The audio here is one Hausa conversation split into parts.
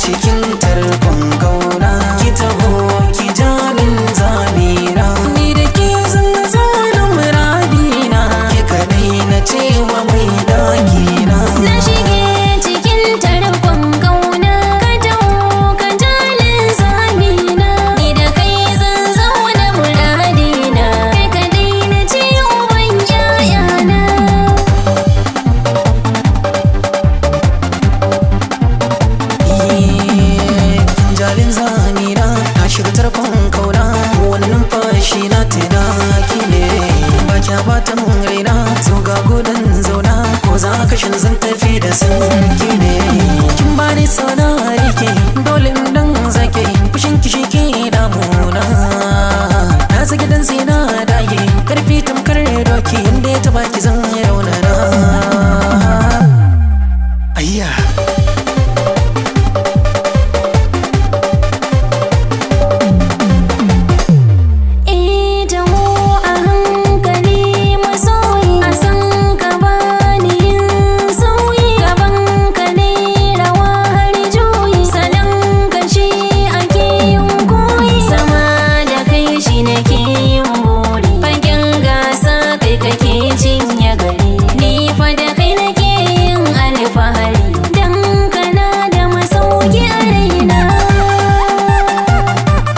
cikin tarkon kauna. Ki taho ki jamin zamina, ni da ke zan zauna muradina. Ki kadai na cewa mai dakina. Na shige cikin tarkon kauna, ka taho ka jalin zamina. Ni da kai zan zauna muradina, kai kadai na ce uban 'ya'yana. Kin jalin zamina, na shiga tarkon kauna. Wani numfashi na tuna ki ne, ba kya bata mun raina. Zo ga gudan zauna, ko za ka shin zan tafi da san ki ne. Kin bani sana rike, dole in dan zake. Fushin ki shi ke damuna. Na saki dan sai na dage, karfi tamkar doki. Inda ya taba ki zan raunana. Ayya. Eh, taho a hankali masoyi, a san ka bani yin sauyi. Gaban ka ne rawa har juyi, salon ka shi ake yin koyi. Sama da kai shi nake yin buri, fagen gasa kai kake cinye gari. Ni fa da kai nake yin alfahari, dan kana da masauki a raina.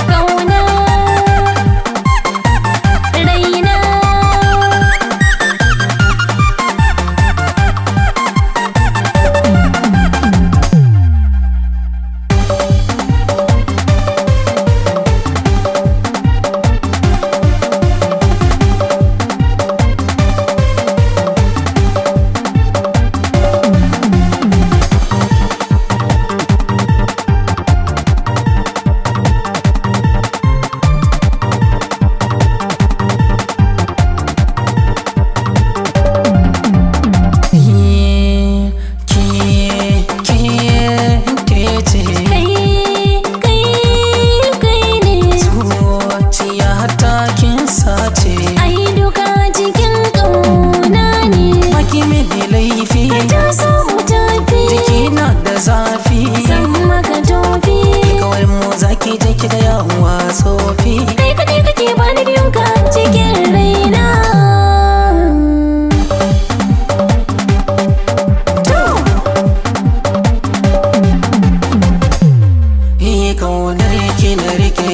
Kauna raina. Ke ce. Kai kai kai ne. Zuciya ta kin sace. Ai duka cikin ƙauna ne. Maki mini laifi. Ka taso mu tafi. Jiki na da zafi. Zan maka tofi. Kawai mu zaki je ki ga yawa tsofi. Kai kaɗai kake bani biyun ka cikin raina. Kaunar ki na rike.